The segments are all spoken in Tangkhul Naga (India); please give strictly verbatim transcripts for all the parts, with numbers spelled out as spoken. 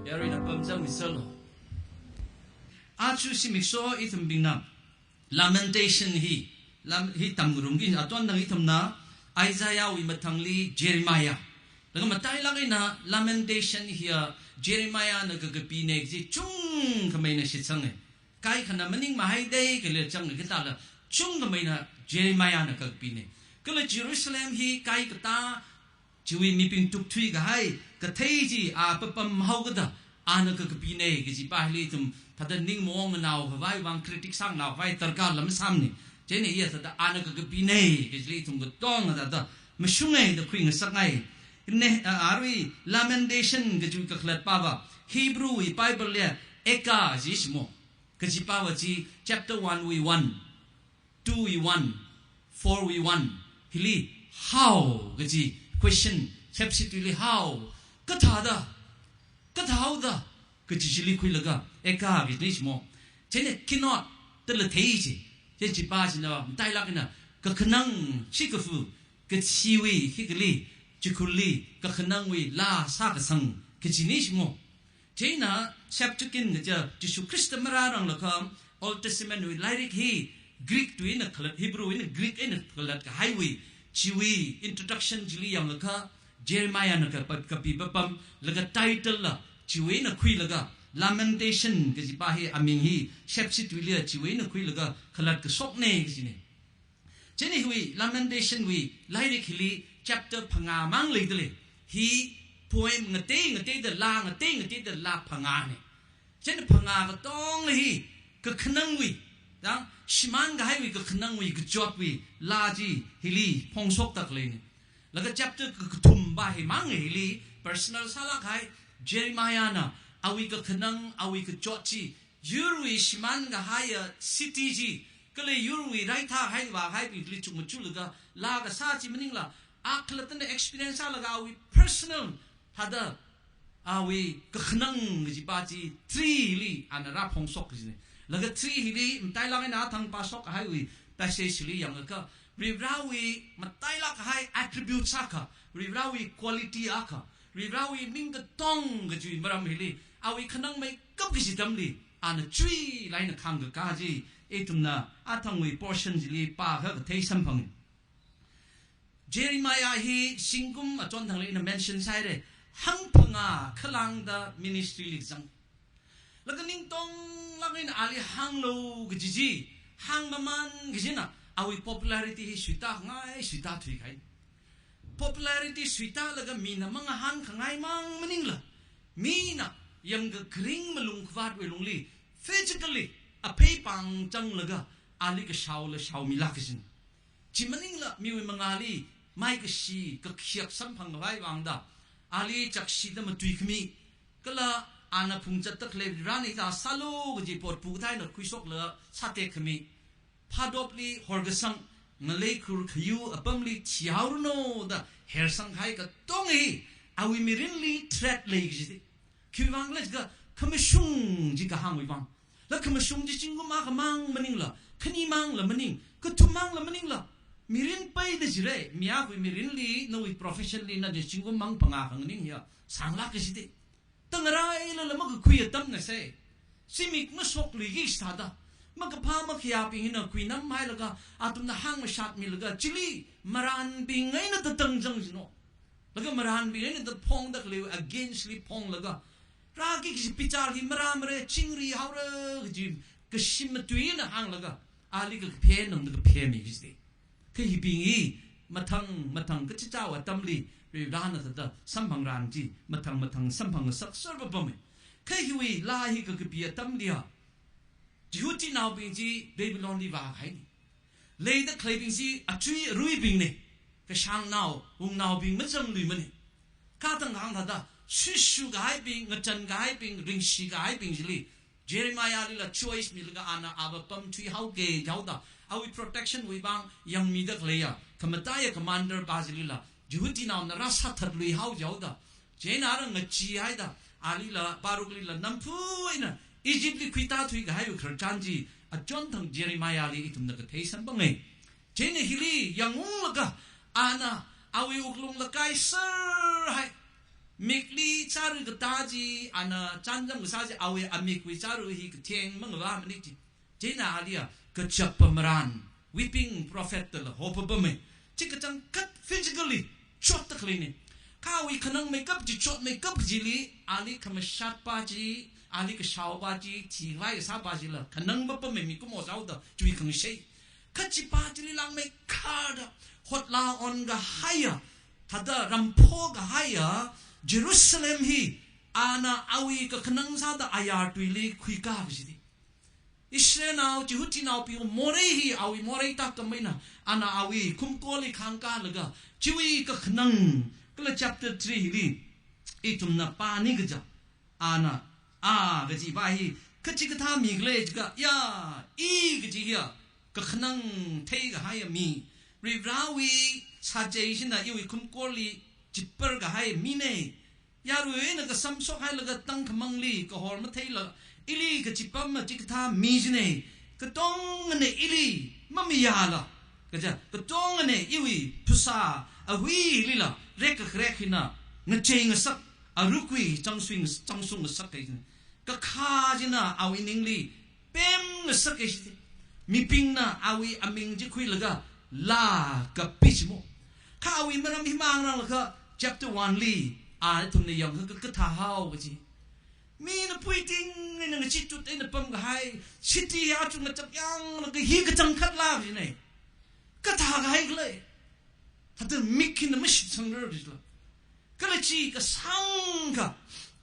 Yaruina pamchang miserlo. Achu zimiksho ithumbingna Lamentation hi, lam, hi tamngarumki, aton dang ithumna Isaiah wui mathangli Jeremiah. Laga matailak eina Lamentation hiya Jeremiah na kakapina kaji chungkhameina shitsanga. Kaikhana maningmahaida khalei chang kathāla chungkhameina Jeremiah na kakapina. Kala Jerusalem hi kaikata chiwui mibing tukthui kahai kathei chi a papam haokada ana kakapina kajipa hili ithum thāda ning maong nganao khavai vang critic sāngnao khavai darkar lam samna. Chieina iya thāda ana kakapina kajili ithum katonga thāda mashunga da khuingasakngai. Ne, a, arui Lamentation kaji kakhalatpava Hebrew wui Bible li Eka jishimo. Kajipa va chi chapter one wui one, two wui one, four wui one. Hili how kaji question, substitute li how, kathāda, kathāhaoda kaji chili khuilaga Eka kajina shimo. Chieina cannot dala thei chi. Chieina chipa china matailak eina kakhanang, shikafu, kachiwui hikali, chikhurli kakhanangwui laa sākasang kajina shimo. Chieina Septuagint kaja Jishu Khrista marāranglakha Old Testament wui lairik hi Greek tuina khalat, Hebrew eina Greek eina khalatkahaiwui, chiwui introduction chili yanglakha Jeremiah na kapa-, kapi papam, laga title la chiwui eina khuilaga Lamentation kajipa hi aming hi substitute li chiwui eina khuilaga khalatkashokna kajina. Chieina hiwui Lamentation wui lairik hili chapter phangā mang leidalei. Hi poem ngatei ngateida, laa ngatei ngateida laa phangāna. Chieina phangā katonga hi kakhanangwui, da, shimānkahaiwui kakhanangwui kachotwui laa chi hili phongshokda khaleina. Laga chapter ka-, kathumva himang hili personal sālak kahai Jeremiah na awui kakhanang, awui kachot chi, yurwui shimānkahaiya city chi, kala yurwui raithā hai vāhaibingli chukmajalaga laa kasā chi maningla, a khalattana experience sālaga awui personal thāda awui kakhanang kajipa chi three li ana rāphongshok kajina. Laga three hili matailak eina athang pāshokkahaiwui passage li yangakha, Varivarawui matailak kahai attributes akha, Varivarawui quality akha, Varivarawui ming katong kajiwui maram hili, awui khanangmeikap kaji atamli, ana chuilāk eina khāngkakā chi, ithumna athangwui portion chili pākha kathei samphanga. Jeremiah hi zingkum achon thangli ina mention sāhaira, hangphangā khalāngda ministry li zang. Laga ningtonglāk eina ali hānglu kaji chi, hāngmamān kajina, awui popularity hi suitāngai, suitāthuikahai. Popularity suitālaga mina mangahānkhangai mang maningla, mina yangkakharing malungkhavātwui lungli, physically, aphei pāng changlaga, ali kashaola shaomilāk kajina. Chi maningla miwui mangāli maikashi kakhayak samphang khavai vangda, ali chakshida matuikhami, kala ana phungzatda khalei Varivarana hithā sālu kaji potpu kathā eina khuishoklaga sātekkhami, phadopli horkasang, ngalei khur khayu apamli thihaoranu da hersang kahai katonga hi, awui mirinli threat lei kaji chi. Khiwui vang khala jiakha khamashung chi kahāngwui vang. Laga khamashung chi zingkum akhamang maningla, khanimangla maning, kathummangla maningla, mirin peida jira, mi akhawui mirinli, nawui profession li na chi zingkum mangphangā khanganing hiya sānglāk kaji chi. Tangarāilala makakhui atamna sai. Zimik mashokluiki sāda, makaphā makhayābing hina khuinamhailaga, athumna hāngmashatmilaga, chili marānbing eina tatang zang jino. Laga marānbing eina taphongda khalei against li phonglaga, rāki kaji bichar hi marāmara, chingri haora kaji kashim matuina hānglaga, ali kaphē nangda kaphēmi kaji chi. Kha hibing hi mathang mathang kachichāwui atamli, Varivarana thāda samphangrān chi mathang mathang samphangngasak serpapammi. Kha hiwui laa hi kakapi atamliya, Jihudinaobing chi Babylon li vākahaina. Leida khaleibing chi achui aruibingna. Kashangnao, wungnaobing mazangluimana. Kha tangkhang thāda, shuishu kahaibing, ngachan kahaibing, ringshi kahaibing chili, Jeremiah lila choice milaga ana ava pamthuihaoki jihaoda, awui protection wui vang yangmida khaleiya, khamataiya commander pa chilila, Jihudinaona rāsāthatluihao jihaoda, chieina ara ngacheehaida, alila, Baruch lila, namphu eina, Egypt li khuitāthui kahaiwui khararchan chi, achonthang Jeremiah li ithumna kathei samphanga. Chieina hili yangunglaga, ana, awui wuklung lakai serhai, Mikli chara katā chi, ana chānjam kasā chi, awui amikwui chara hi katheng mangavāmana chi. Chieina aliya kachappa marān, weeping prophet dala hopapama. Chi kachangkhat physically chotda khaleina. Kha awui khanangmeikap chi, chotmeikap chili, ali khamashatpa chi, ali kashaopa chi, thikhavai kasāpa chila khanang papama, mikumo shaoda, chiwui khangashei. Kha chipa chili langmeikharda, hotla onkahaiya, thāda rampho kahaiya Jerusalem hi, ana awui kakhanang sāda ayar tuili khuikā kajina. Israelnao, Jihudinaobing morei hi, awui morei tākam eina, ana awui khumkoli khāngkālaga, chiwui kakhanang, kala chapter three hili, ithumna pāni kaja, ana, a kajipa hi, kachikathā mi khala jiakha, ya, i kaji hiya, kakhanang theikahaiya mi, Varivarawui sāchei china iwui khumkoli chitpar kahai mina. Yarui eina kasam shokhailaga tangkhamangli kahor matheila, ili kachipamma chikathā mi china. Katongana ili mamayāla, kaja, katongana iwui phasā ahuilila, rekkharek hina ngachei ngasak, arukwui changsui, changsung ngasak kaina. Kakhā china awui ningli pemngasak kaji. Mibingna awui aming chi khuilaga laa kapi chimo. Kha awui maram hi manganālaga chapter one li, a ithumna yangakha kathāhao kaji. Mina puiting eina ngachitut eina pamkahai, city achu ngachap yanglaga hi kachangkhat laa kajina. Kathākahai khala. Thāda mik hina mashitsangra kajila. Kala chi kasāngkha,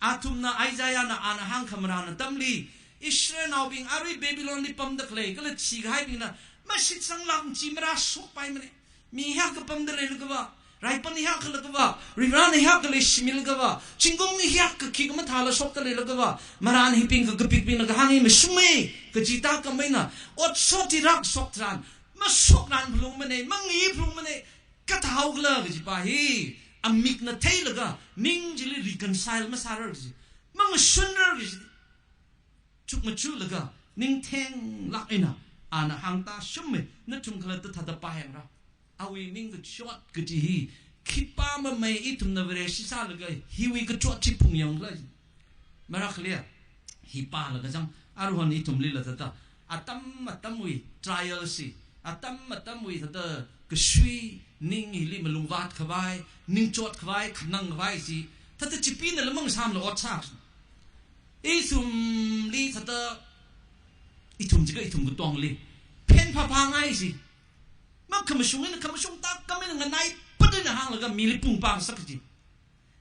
athumna Isaiahna ana hāngkhamarān atamli, Israelnaobing arui Babylon li pamda khalei, kala chikahaibingna mashitsanglāk chi marāshokpaimana. Mi hiyākha pamda leilakha va, raipan hiyākha lakha va, Varivarana hiyākha leishimilakha va, zingkumli hiyākha khikha mathāla shokda leilakha va, marān hibing kakapikbingna kahāng hi mashunga kaji tākam eina, otshot hi rākashok tharan, mashokran phalungmana, mangi phalungmana, kathāhao khala kajipa hi, amikna theilaga, ning chili reconcile masārar kaji, mangashunrar kaji. Chukmajalaga, ningthenglāk eina, ana hāngtāshuma, nathum khalatta thāda pāyangra. Awui ningkachot kaji hi, khipā mamei ithumna Vareshi sālaga, hiwui kachot chi phungyang khala. Marakhaliya, hi pālaga chang, aruihon ithumlila thāda, atam atamwui trial chi, atam atamwui thāda kasui, ning hili malungvātkhavai, ningchotkhavai, khanangkhavai chi, thāda chipinala mangsāmala ot sā. Ithumli thāda, ithum jiakha ithum katongli phenphāphāngai chi. Makhamashung eina, khamashung tākam eina nganaipat eina hānglaga mili pungpāngasak chi.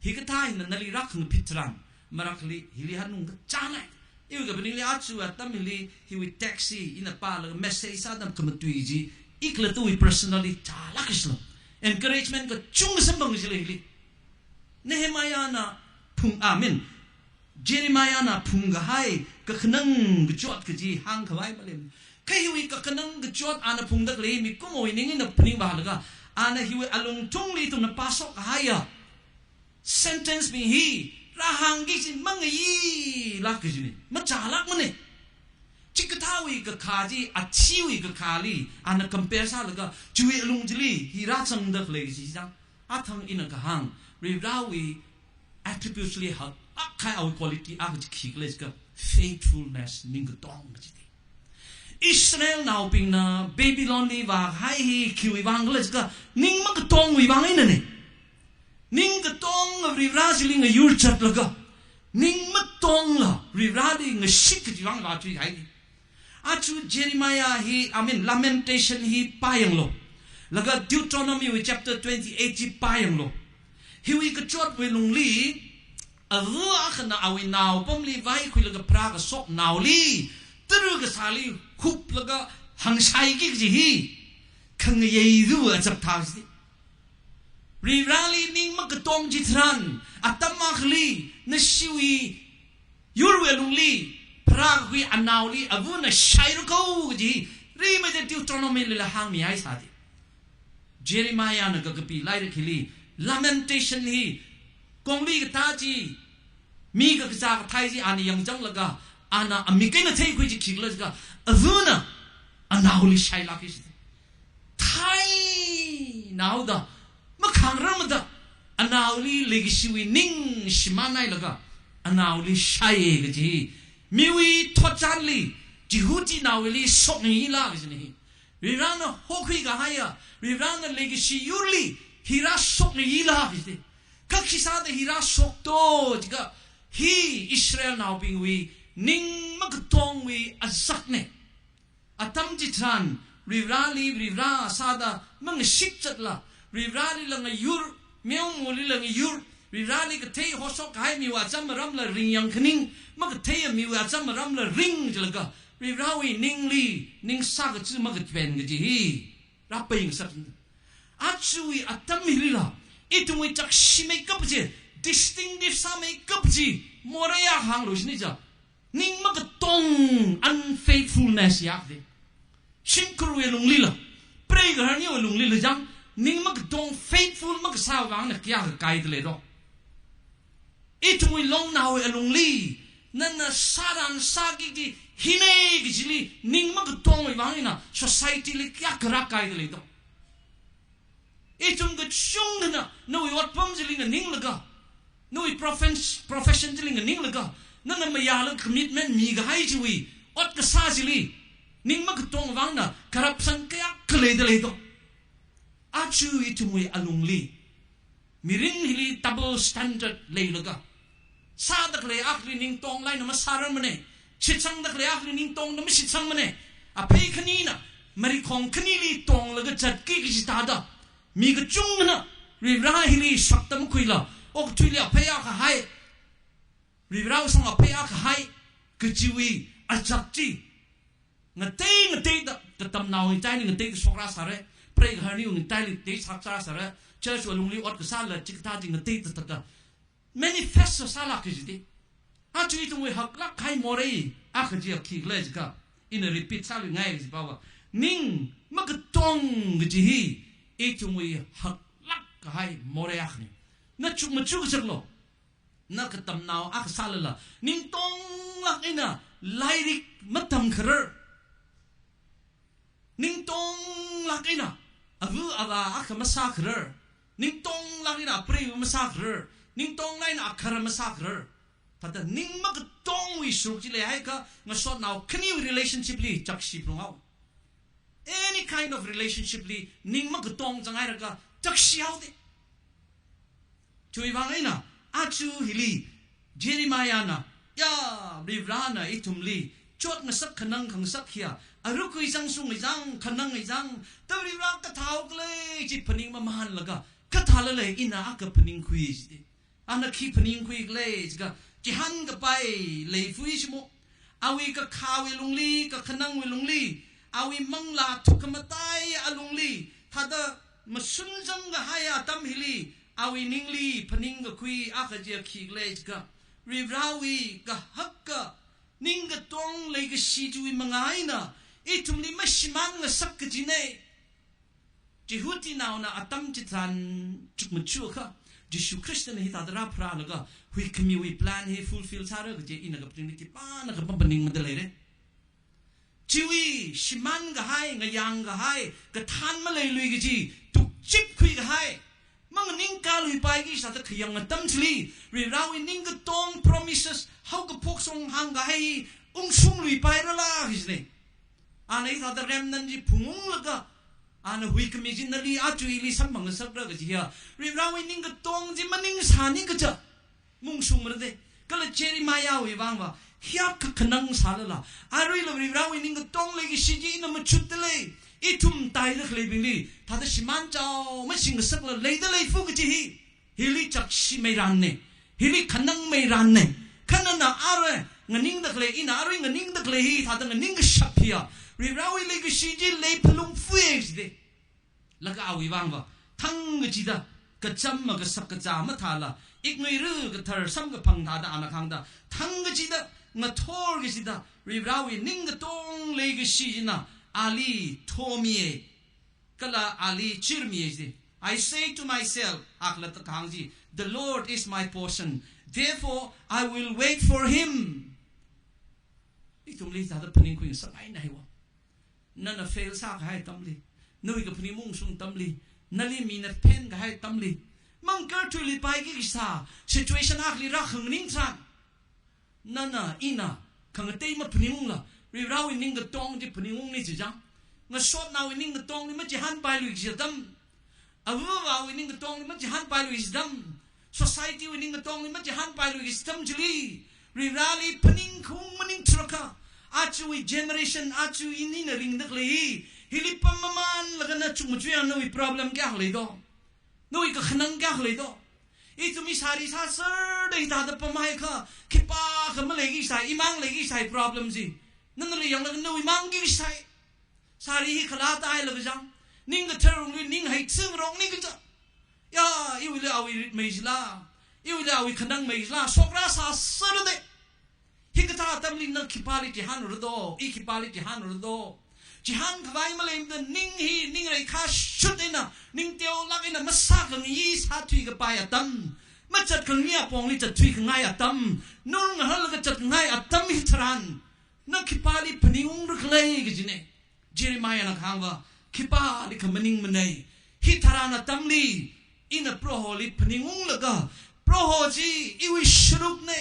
Hikathā hina nali rākhangphit tharan, marakhali hili hanung kachāngai. Iwui kaphaningli achu atam hili hiwui text hi ina pālaga message sāda khamatui chi, i khalattawui personally chālāk kajila. Encouragement kachungkha samphang kajila hili. Nehemiahna phung, I mean, Jeremiahna phungkahai kakhanang kachot kaji hāngkhavai malem. Kha hiwui kakhanang kachot ana phungda khalei mikumowui ning eina phaningvālaga, ana hiwui alungthungli ithumna pāshokkahaiya sentence bing hi rāhāngki kaji mangailāk kajina, machālākmana. Chikathāwui kakhā chi, athiwui kakhāli ana compare sālaga, chiwui alung chili hi rāzangda khalei kaji chang. Athang ina kahāng, Varivarawui attributes li hak, akhai awui quality akha chi khi khala jiakha faithfulness, ningkatong kaji. Israelnaobingna Babylon li vāhai hi khiwui vang khala jiakha, ning makatongwui vang einana. Ning katonga Varivara chili ngayur zatlaga, ning matonga Varivarali ngashit kaji vang vāthuihai. Achu Jeremiah hi, I mean, Lamentation hi pāyanglu. Laga Deuteronomy wui chapter twenty-eight chi pāyanglu. Hiwui kachotwui lungli, ava akhana awui nao pamli vaikhuilaga pharākashok naoli, tara kasāli huplaga hāngshaiki kaji hi, khangayei zu achap thā si. Varivarali ning makatong chitharan, atam akhali, nashiwui yurwui lungli, pharākakhui anaoli, avana shairakho kaji, rimeida Deuteronomy lila hāngmihai sāda. Jeremiahna kakapi lairik hili, Lamentation hi, kongli katā chi, mi kakazā kathei chi ana yangzanglaga, ana amik eina theikhui chi khi khala jiakha, avana anaoli shailāki si. Thai naoda, makhāngrarmada, anaoli leikashiwui ning shimānhailaga, anaoli shāya kaji hi. Miwui thotchanli, Jihudinaowuili shokngayila kajina hi. Varivarana hokhui kahaiya, Varivarana leikashi yurli, hi rāshokngayila kaji. Kha khisāda hi rāshokto jiakha, hi Israelnaobingwui ning makatongwui azakna. Atam chitharan, Varivarali, Varivara sāda mangashik zatla, Varivaralila ngayur, meomolila ngayur, Varivarali kathei hoshok kahai miwui acham aramla ringyang khaning, makathei miwui acham aramla ring jilaga, Varivarawui ningli, ning sākachi makapen kaji hi rāpeingasak. Ajawui atam hilila, ithumwui chakshimei kaji, distinctive sāmei kaji, morei akha hānglu shini ja. Ning makatong unfaithfulness ya de. Shimkhurwui lunglila, preigaharniwui lunglila jang, ning makatong faithful makasā vangna kayākha kaida lei do. Ithumwui longnaowui alungli, nana sāran sāki kaji hina kajili, ning makatongwui vang eina society li kayākha rākaida lei do. Ithum kachungkhana, nawui otpam chili nganinglaga, nawui profes-, profession chili nganinglaga, nana mayālaga commitment mikahai chiwui ot kasā chili, ning makatong vangna corruption kayākha leida lei do. Aja ithumwui alungli, mirin hili double standard leilaga, sāda khalei akhali ning tonglaina masārarmana, shitsangda khalei akhali ning tongda mashitsangmana, aphei khanina, marikhong khanili tonglaga zatki kaji thāda, mi kachungkhana, Varivara hili shaktam khuila, okathuili aphei akha hai, Varivarali song aphei akha hai, kajiwui azak chi, ngatei ngateida, katamnao ngataili ngateida shokra sāra, preigaharni ngataili tei shakra sāra, church wui alungli ot kasāla chikathā chi ngateida thāda manifest sālāka kaji de. Aja ithumwui haklāk kahai morei akha chi khikhala jiakha, ina repeat sāluingai kaji pava, ning makatong kaji hi ithumwui haklāk kahai morei akhana. Na chukmaja kachaklo, na katamnao akha sālala, ning tonglāk eina lairik matamkharar, ning tonglāk eina ava avā akha masākharar, ning tonglāk eina apreiva masākharar, ning tonglāk eina akhara masākharar. Thāda ning makatongwui saruk chi leihaiakha, ngasotnao khaniwui relationship li chakshi phalunghao. Any kind of relationship li ning makatong zanghaiakha, chakshihao de. Chiwui vang eina, aja hili, Jeremiahna, ya, Varivarana ithumli chotngasak khanang khangasak hiya, arui khuisang sungizang, khanangizang, ta Varivara kathāhao khala chi phaning mamānlaga, kathāla lei, ina akha phaningkhui ji de. Ana khi phaningkhui khala jiakha, chihān kapai leifui shimo. Awui kakhāwui lungli, kakhanangwui lungli, awui manglā thukkhamataiya alungli, thāda mashun zangkahaiya atam hili, awui ningli phaningkakhui akha chi khikhala jiakha, Varivarawui kahaka, ning katong leikashi chiwui manga eina, ithumli mashimānngasak kajina. Jihudinaona atam chitharan chukmajaakha, Jishu Khristana hithāda rāpharālaga, huikhamiwui plan hi fulfill sāra kaji ina kaphaning khipānakha pampaningmada leira. Chiwui shimānkahai, ngayāngkahai, kathān maleilui kaji, tukchip khuikahai, manganingkaluipaiki sāda khayang atam chili, Varivarawui ning katong promises, haokaphok shong hāngkahai, ungshungluipairala kajina. Ana hithāda remnant chi phungunglaga, ana huikhami chi nali aja ili samphangngasakra kaji hiya, Varivarawui ning katong chi maningsāni kaja, maungshungmara de. Kala Jeremiahwui vangva, hiyākha khanang sālala, aruila Varivarawui ning katong leikashi chi ina machutda lei, ithum taida khaleibingli, thāda shimānchao mashingasakla leida leifu kaji hi, hili chakshimei ranna, hili khanangmei ranna. Kha nana arui nganingda khalei, ina arui nganingda khalei hi, thāda nganingkashap hiya, Varivarawui leikashi chi leiphalungfui ji de. Laga awui vangva, thangkachida, kacham makasak kachā mathāla, iknguira kathar samkaphang thāda ana kahāngda, thangkachida, ngathorkachida, Varivarawui ning katong leikashi china ali thomiya, kala ali chirmiya ji. "I say to myself," akhalatta kahāng chi, "The Lord is my portion, therefore I will wait for him." Ithumli thāda phaningkhui ngasakngaina hiva. Nana fail sākahai atamli, nawui kaphaning maungshung atamli, nali mina phenkahai atamli, Mangkar thuili paiki khisā situation akhali rākhanganing tharan, nana, ina, khangatei maphaningungla, Varivarawui ningkatong chi phaningungni chijang. Ngasotnaowui ningkatongli machihānpailui kaji atam. Avāvawui ningkatongli machihānpailui kaji atam. Society wui ningkatongli machihānpailui kaji atam chili, Varivarali phaningkhaung maningthurakha, ajawui generation, aja inina ringda khalei, hili pammamanlaga na chukmajā yang nawui problem kayākha lei do? Nawui kakhanang kayākha lei do? Ithum hi sari sāserda hithāda pamhaiakha, khipākha maleiki sai, imang leiki sai problem chi. Nanali yanglaga nawui mangki sai. Sari hi khalātailaga jang, ning kathar rongli ning hai tsingrongni kaja. Ya, iwuili awui ritmei jila, iwuili awui khanangmei jila, shokra sāserda. Hikathā atamli na khipāli chihānra do, i khipāli chihānra do? Chihānkhavai maleimada ning hi, ning reikha shut eina, ning teolāk eina, masākhangayi sāthuikapai atam, machatkhangayi apongli chatthuikhangai atam, nur ngahalaga chatkhangai atam hitharan, na khipāli phaningungra khala kajina. Jeremiahna kahāngva, khipālikha maningmana. Hitharan atamli, ina Proholi phaningunglaga, Proho chi iwui sharukna.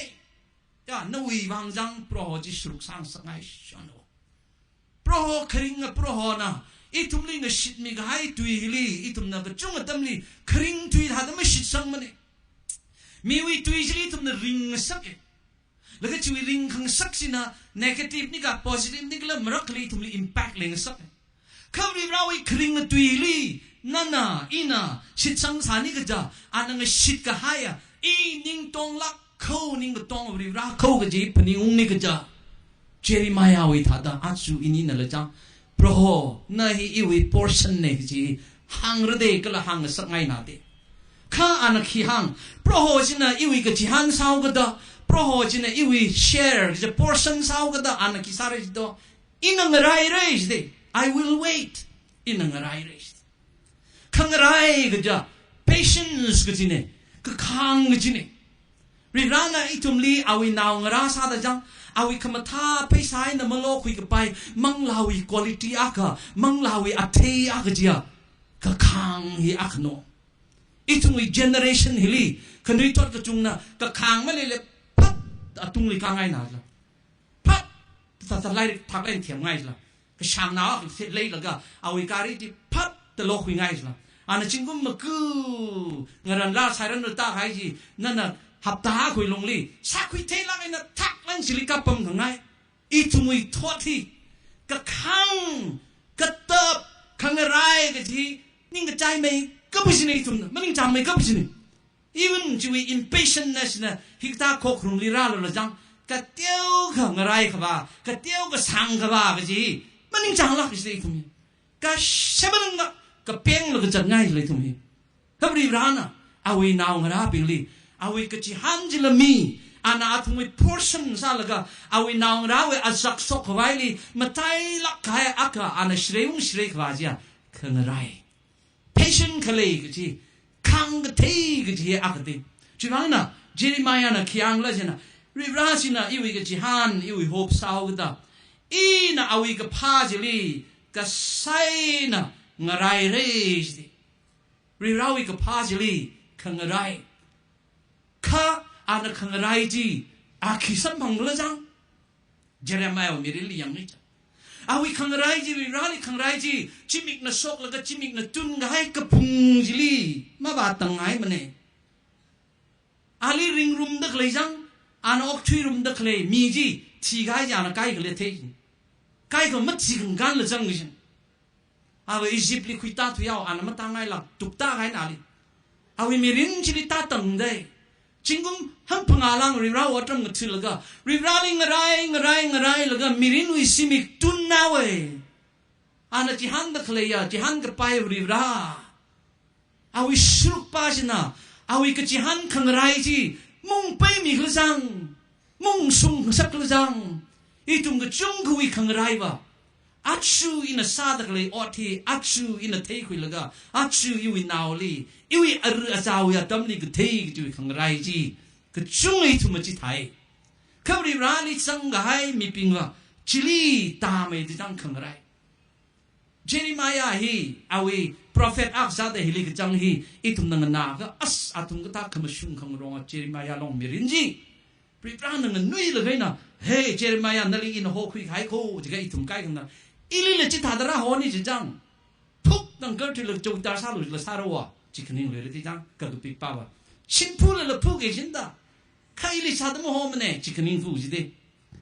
Ya, nawui vang jang Proho chi sharuk sāngasakngai shano. Proho kharinga Prohona, ithumli ngashitmi kahai tui hili, ithumna kachung atamli, kharing tui thāda mashitsangmana. Miwui tui chili ithumna ringngasaka. Laga chiwui ringkhangasak china negative ni ka positive ni kala marakli ithumli impact leingasaka. Kha Varivarawui kharinga tuili, nana, ina, shitsangsāni kaja, ana ngashitkahaiya, i ningtonglāk khao ningkatong Varivara khao kaji phaningungni kaja. Jeremiahwui thāda aja inina lajang, Proho, na hi iwui portion na kaji hāngra da kala hāngngasakngaina da. Kha ana khi hāng, Proho china iwui kachihān sāhaokada, Proho china iwui share, kaja portion sāhaokada, ana khi sāra jido, ina ngaraira jida, I will wait, ina ngaraira jida. Khangarai kaja, patience kajina, kakhāng kajina. Varivarana ithumli awui naongarā sāda jang, awui khamathā pheisā eina malokhuikapai, manglāwui quality akha, manglāwui athei akha jiya, kakhāng hi akhano. Ithumwui generation hili, khanuithot kachungna, kakhāng maleila, phat atungli kāngaina jila. Phat, tata lairik thak eina themngai jila. Kashāngnao akha leilaga, awui gari chi phat da lokhuingai jila. Ana zingkum maku ngaranla sairan rata hai chi, nana hapta khui lungli, sākhui theilāk eina thak lan chili kapam khangai. Ithumwui thot hi, kakhāng, katap, khangarai kaji, ningkachaimeikapa jina ithumna, maningchāngmeikapa jina. Even chiwui impatientness na hikathā khokharumli rālu lajang, kateokha ngaraikhavā, kateokha sāngkhavā kaji, maningchānglāk jida ithum hi. Kasheba nangna, kapenglaga zatngai jila ithum hi. Kha Varivarana, awui naongarābingli, awui kachihān chila mi, ana athumwui portion sālaga, awui naongarāwui azak shokkhavaili, matailāk kahai akha, ana shreiung shreikhavā jiya, khangarai. Patient khalei kaji, khāngkathei kaji akha da. Chivangna, Jeremiahna khi hāngla jina, Varivara china iwui kachihān, iwui hope sāhaokada, ina awui kaphā chili, kasāna ngaraira jida. Varivarawui kaphā chili, khangarai. Kha ana khangarai chi, a khi samphangla jang. Jeremiahwui mirinli yangni cha. Awui khangarai chi, Varivarali khangarai chi, zimikna shoklaga zimikna tunkahai kaphung chili, mavātanghaimana. Ali ringrumda khalei jang, ana okthuirumda khalei mi chi, thikahai chi ana kaikhala thei. Kaikha mathi khanganla jang kajin. Ava Egyptli khuitā thuihao, ana matāngailāk, tuktākahaina ali. Awui mirin chili tātangda. Zingkum hangphangā lāng Varivarawui otram ngathalaga, Varivarali ngarai, ngarai, ngarailaga, mirinwui zimik tunhaowa. Ana chihānda khaleiya, chihānkapai Varivara. Awui sharukpa china, awui kachihān khangarai chi, mungpaimikhala jang, mungsung ngasakla jang, ithum kachungkhawui khangaraiva, aja ina sāda khalei ot hi, aja ina theikhuilaga, aja iwui naoli, iwui ara azāwui atamli kathei kajiwui khangarai chi, kachunga ithum machithei. Kha Varivarali zangkahai mibingva, chili tāmeida jang khangarai. Jeremiah hi, awui prophet akha sāda hili kachang hi, ithumna nganākha, as, athum kathā khamashung khangaronga Jeremiah long mirin chi. Varivarana nganuilaga eina, "Hey, Jeremiah, nali ina hokhui kahai kho," jiakha ithum kaikhana, "Ilila chithāda rāhoni," ji chang. Phuk tangkar thuilaga chowkidar sālu jila sāra wa, chi khaningluira ti chang, kakapik pava. Shimphulala phuk e shinda. Kha ili sāda mahomane, chi khaninglu jide.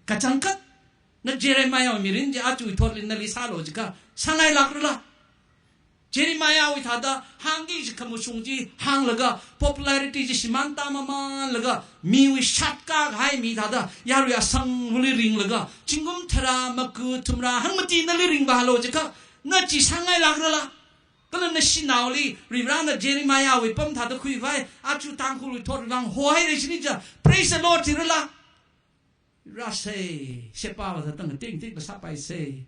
Kachangkhat, na Jeremiah mirin chi aja thotli nali sālu jiakha, sāngailākrala. Jeremiahwui thāda hāngki kaji khamashung chi hānglaga, popularity chi shimānta mamānlaga, miwui shat kakahai mi thāda, yarui asangli ringlaga, zingkum tharā, maga, thumrā, hangmati nali ringvālu jiakha, na chi sāngailākrala. Kala nashinaoli, Varivarana Jeremiahwui pam thāda khuivai, aja Tangkhulwui thotwui vang hohaira shini ja, praise the Lord thirala. Rāsei, sheba va thāda ngateiteila sāpaisei.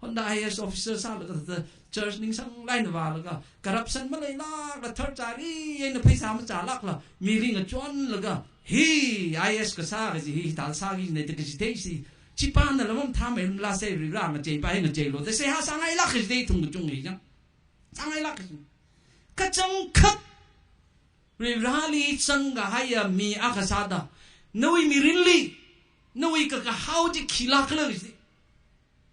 Honda I A S officer sālaga thāda church ningsanglāk eina vālaga, corruption maleilākla, tharchari eina pheisā machālākla, mirin ngachonlaga, hi I A S kasā kaji hi hithā sāki ne da kaji theisi. Chipānala mamathāmeilāsei, Varivara ngacheipai ngacheilu da seihā sāngailāk kaji thei ithum kachungkha chang. Sāngailāk kaji. Kachangkhat Varivarali zangkahaiya mi akha sāda, nawui mirinli, nawui kakahao chi khilākhala kaji.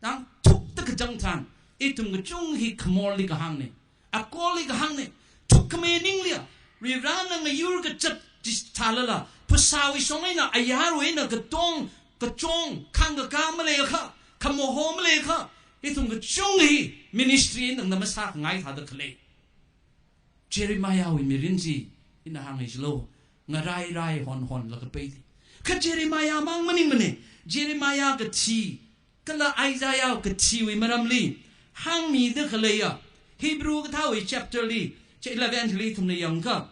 Tangthukta kachang tharan, ithum kachungkha hi khamorli kahāngne. Akorli kahāngne. Thukkhamei ningli, Varivarana ngayur kazat chi thālala, phasāwui shong eina, ayarwui eina katong, kachong, khāngkakā maleikha, khamoho maleikha, ithum kachungkha hi ministry eina tangda masākhangai thāda khalei. Jeremiahwui mirin chi ina hānghai jilo, ngarairai honhonlaga peidi. Kha Jeremiah mang maningmane, Jeremiah kathi, kala Isaiah kathiwui maramli hāngmida khaleiya, Hebrew kathāwui chapter li, chapter eleven li ithumna yangakha,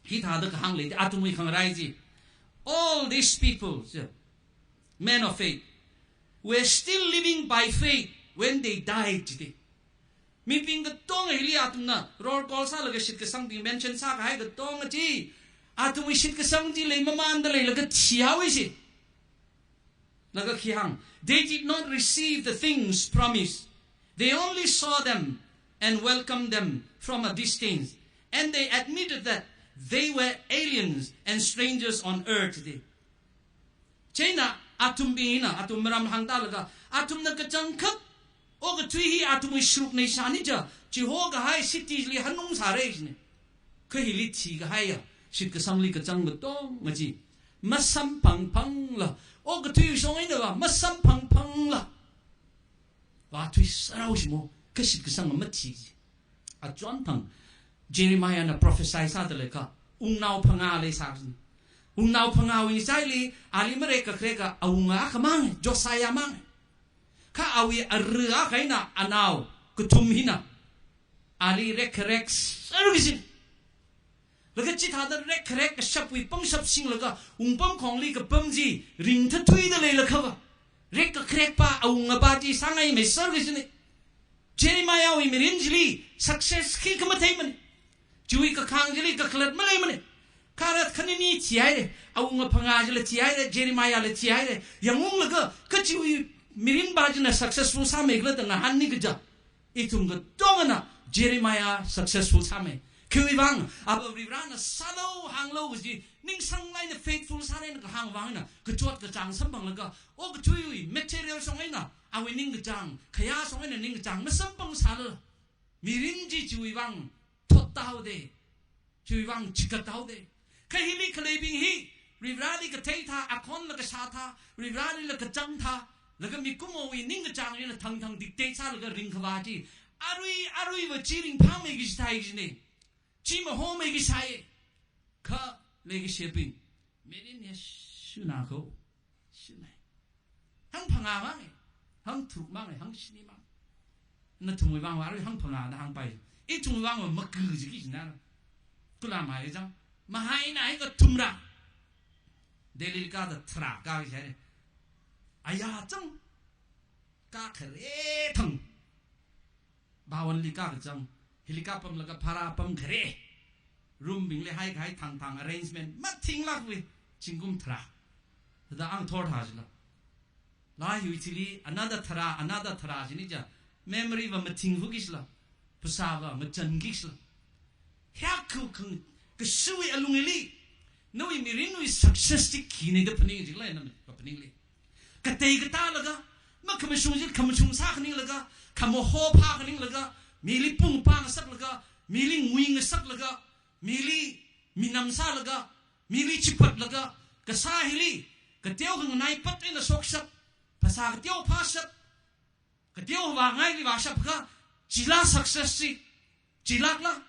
hithāda kahāng lei, athumwui khangarai chi. All these people, men of faith, were still living by faith when they died, jide. Mibing katonga hili athumna rorkol sālaga shitkasangbing mention sākahai katonga chi, athumwui shitkasang chi leimamanda leilaga thihaowa ji. Laga khi hāng, they did not receive the things promised. They only saw them and welcomed them from a distance. And they admitted that they were aliens and strangers on earth. Chieina athumbingna, athum maram hāngtālaga, athumna kachangkhat okathui hi athumwui sharukna shāni ja, chihokahai city li hanungsāra jine. Kha hili thikahaiya, shitkasangli kachang katonga chi masamphangphangla, okathui shong eina va masamphangphangla, vāthuisārao shimo, kha shitkasanga mathi ji. Achonthang Jeremiahna prophesy sāda leikha, wungnao phangā leisā. Wungnao phangāwui ngachaili, ali marekkakhareka awunga akha mang, Josiah mang. Kha awui ara akha eina anao kathum hina ali rekkharek sāra kaji. Laga chithāda rekkharek kashapwui pangshap singlaga, wungpamkhongli kapam chi ringthathuida leilakha va, rekkakharekpa awungapa chi sāngaimei sāra kajine. Jeremiahwui mirin chili success khikha matheimane. Chiwui kakhang chili kakhalat maleimane. Kharat khanini thihaire, awunga phangā chila thihaire, Jeremiahla thihaire. Yangunglaga, kha chiwui mirinpa china successful sāmeikhala da ngahānni kaja, ithum katongana Jeremiah successful sāmei. Khiwui vang, Avā Varivarana sālu hānglu kaji ningsanglāk eina faithful sāra eina kahāng vang eina, kachot kachāng samphanglaga, okathuiwui material shong eina, awui ningkachāng, khayā shong eina ningkachāng masamphangsālala, mirin chi chiwui vang thothaoda, chiwui vang chigathaoda. Kha hili khaleibing hi, Varivarali kathei thā, akhonla kashā thā, Varivaralila kachang thā, laga mikumowui ningkachāng chila thangthang dictate sālaga ringkhavā chi, arui, aruiva chi ringphāmeiki jithai kajine. Chi mahomeiki jithai. Kha leikashibing, mirin hi shuna kho, shunai. Hangphangā mang, hangtharuk mang, hangshini mang. Nathumwui vang va arui hangphangā da hāngpai. Ithumwui vang va maga jiki jina. Kula mai chang. Mahaina hi kathumrā. Delhi kāda tharā kāki jai. Aya chang. Kākhare thang. Bhawanli kākachang, hili kapamlaga bhara pamkhare. Room bingli haikahai thangthang arrangement mathinglākvai, zingkum tharā. Thāda ang thor thā jila. Laa hiwui thili another tharā, another tharā jini ja, Memory va mathing hu kishla, phasā va machan kishla. Hia khu khang kasui alungli, nawui mirinwui success chi khine da phaning jikla na va phaningli. Katei katā laga, makhamashung jit khamashung sā khaninglaga, khamaho phā khaninglaga, mili pung pang saklaga, mili ngui ngasaklaga, mili minam sālaga, mili chipatlaga, kasā hili, kateo khanganai pat eina shokshap, phasā kateo phāshap, kateo vāngaili vāshap kha, chila success chi, chilakla.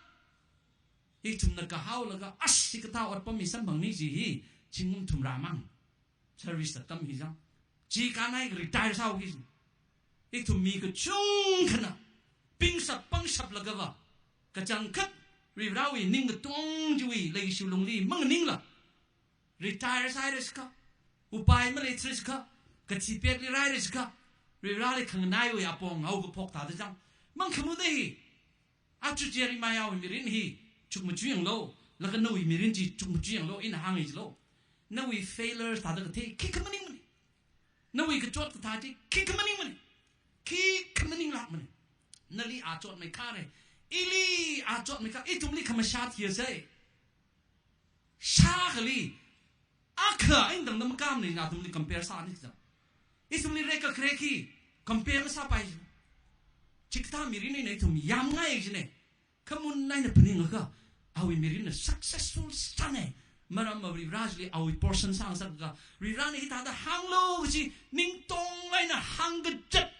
Ithumna kahaolaga, ashi kathā otpam mi samphangni ji hi, chingum thumrā mang. Service atam hi jang. Chi kanai retire sāo ki. Ithum mi kachungkhana, pingshap pangshap laga va, kachangkhat, Varivarawui ning katong chiwui, leishu lungli, mangningla. Retire sāhaira jikha, upai maleithara jikha, kathipetli rāhaira jikha, Varivarali khanganaiwui apong haokaphok thāda jang. Mangkhamu dei. Achu Jeremiahwui mirin hi chukmajā yanglu, laga nawui mirin chi chukmajā yanglu, ina hāngi jilo. Nawui failures thāda kathei, khikha maningmane. Nawui kachot kathā chi, khikha maningmane. Khikha maninglākmane. Nali achot meikhare. Ili achot meikha, ithumli khamashā thiya sai. Shākhali, akha eina tangda makamne, nathumli compare sāni jang. Ithumli reka khareki, compare masāpai. Chikathā mirin eina ithum yamngai jine. Khamun eina phaningakha, awui mirinna successful sāne. Maram Varivarali awui portion sāngasakakha, Varivarana hithāda hānglu kaji, ningtong eina hāngkazat.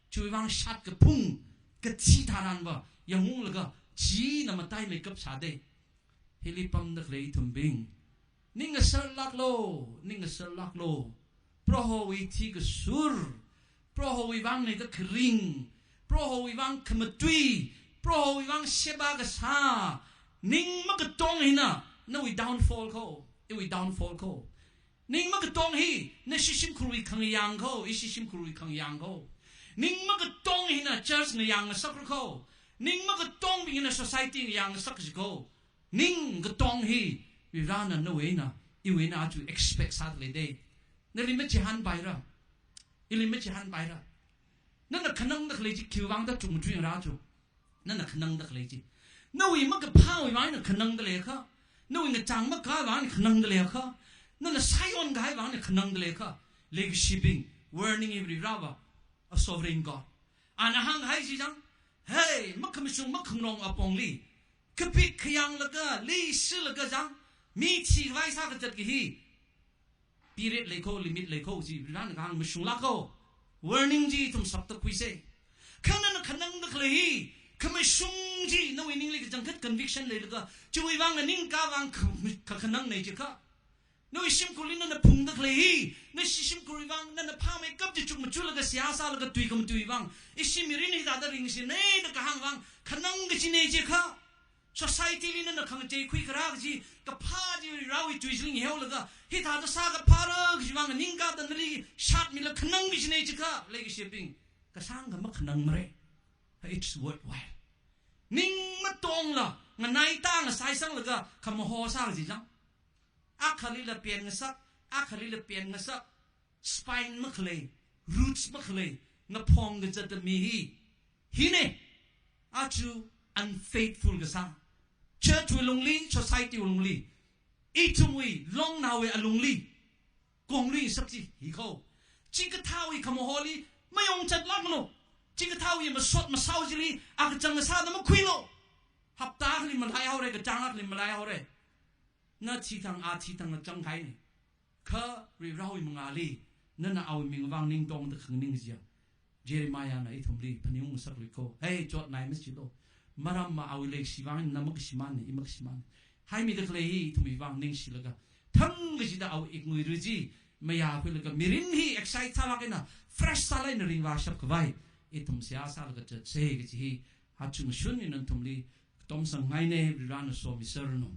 Chiwui vang shat kaphung, kathi tharan va, yangunglaga, china mataimeikap sāde. Hili pamda khalei ithumbing, ning ngaserlāklu, ning ngaserlāklu. Prohowui thikasur, Prohowui vang neida kharing, Prohowui vang khamatui, Prohowui vang sheba kasā. Ning makatong hina, nawui downfall kho, iwui downfall kho. Ning makatong hi, nashi shimkhurwui khangayang kho, ishi shimkhurwui khangayang kho. Ning makatong hina church ngayang ngasakra kho. Ning makatongbing hina society ngayang ngasak ji kho. Ning katong hi, Varivarana nawui eina, iwui eina achu expect sāda leide. Nali machihānpaira. Ili machihānpaira. Nana khanangda khalei chi khiwui vangda chukmajā yangra chu. Nana khanangda khalei chi. Nawui makaphāwui vang eina khanangda leiakha. Nawui ngachang makāwui vang eina khanangda leiakha. Nana sāyonkahai vang eina khanangda leiakha. Leikashibing, warning hi Varivarava, a sovereign God. Ana hānghai chi jang, hey, makhamashung makhangarong apongli, kapik khayanglaga, leishilaga jang, mi thikhavai sākazat kahi, period lei kho, limit lei kho, chi Varivarana kahāng mashunglāk kho. Warning chi ithum sapta khuise. Kha nana khanangda khalei hi, khamashung chi, nawui ningli kachangkhat conviction leilaga, chiwui vang nganingkā vang kha, kha, khanangne jikha. Nawui shimkhurli nana phungda khalei hi, nashi shimkhurwui vang, nana phāmeikap chi chukmajālaga seihā sālaga tui khamatuiwui vang, ishi mirin hithāda ringshine da kahāng vang, khanang kajine jikha. Society li nana khangachei khuikharā kaji, kaphā chi Varivarawui tui chili ngahānlaga, hithāda sākaphāra kaji vang nganingkā da nali shatmila khanang kajine jikha, leikashibing, kasāngkha makhanangmare. It's worthwhile. Ning matongla, nganai ta ngasai sanglaga, khamaho sā kaji jang. Akhalila pen ngasak, akhalila pen ngasak, spine makhalei, roots makhalei, ngaphong kazata mi hi. Hine, achu unfaithful kasā. Church wui lungli, society wui lungli, ithumwui, longnaowui alungli, kongli sak chi, hi kho. Chikathāwui khamaholi, mayongchatlākmano. Chikathāwui masot masao chili, akachang kasāda makhuilo. Hapta akhali malai haore, kachāng akhali malai haore. Na chithang, a chithang na changkahaine. Kha Varivarawui mangāli, nana awui ming vang ningtongda khanganing jiya. Jeremiahna ithumli phaningung ngasakli kho. Hey, chotnai machilo. Maramva awui leishi vang na makashimānne, i makashimānne. Haimida khalei hi ithumwui vang ningshilaga, thang kachida awui iknguira chi mayākhuilaga, mirin hi excite sālāk eina, fresh sālāk eina ringvāshap khavai, ithum seihā sālaga zatse kaji hi, achungshun eina nathumli katomsangngaine, Varivarana somiserranu.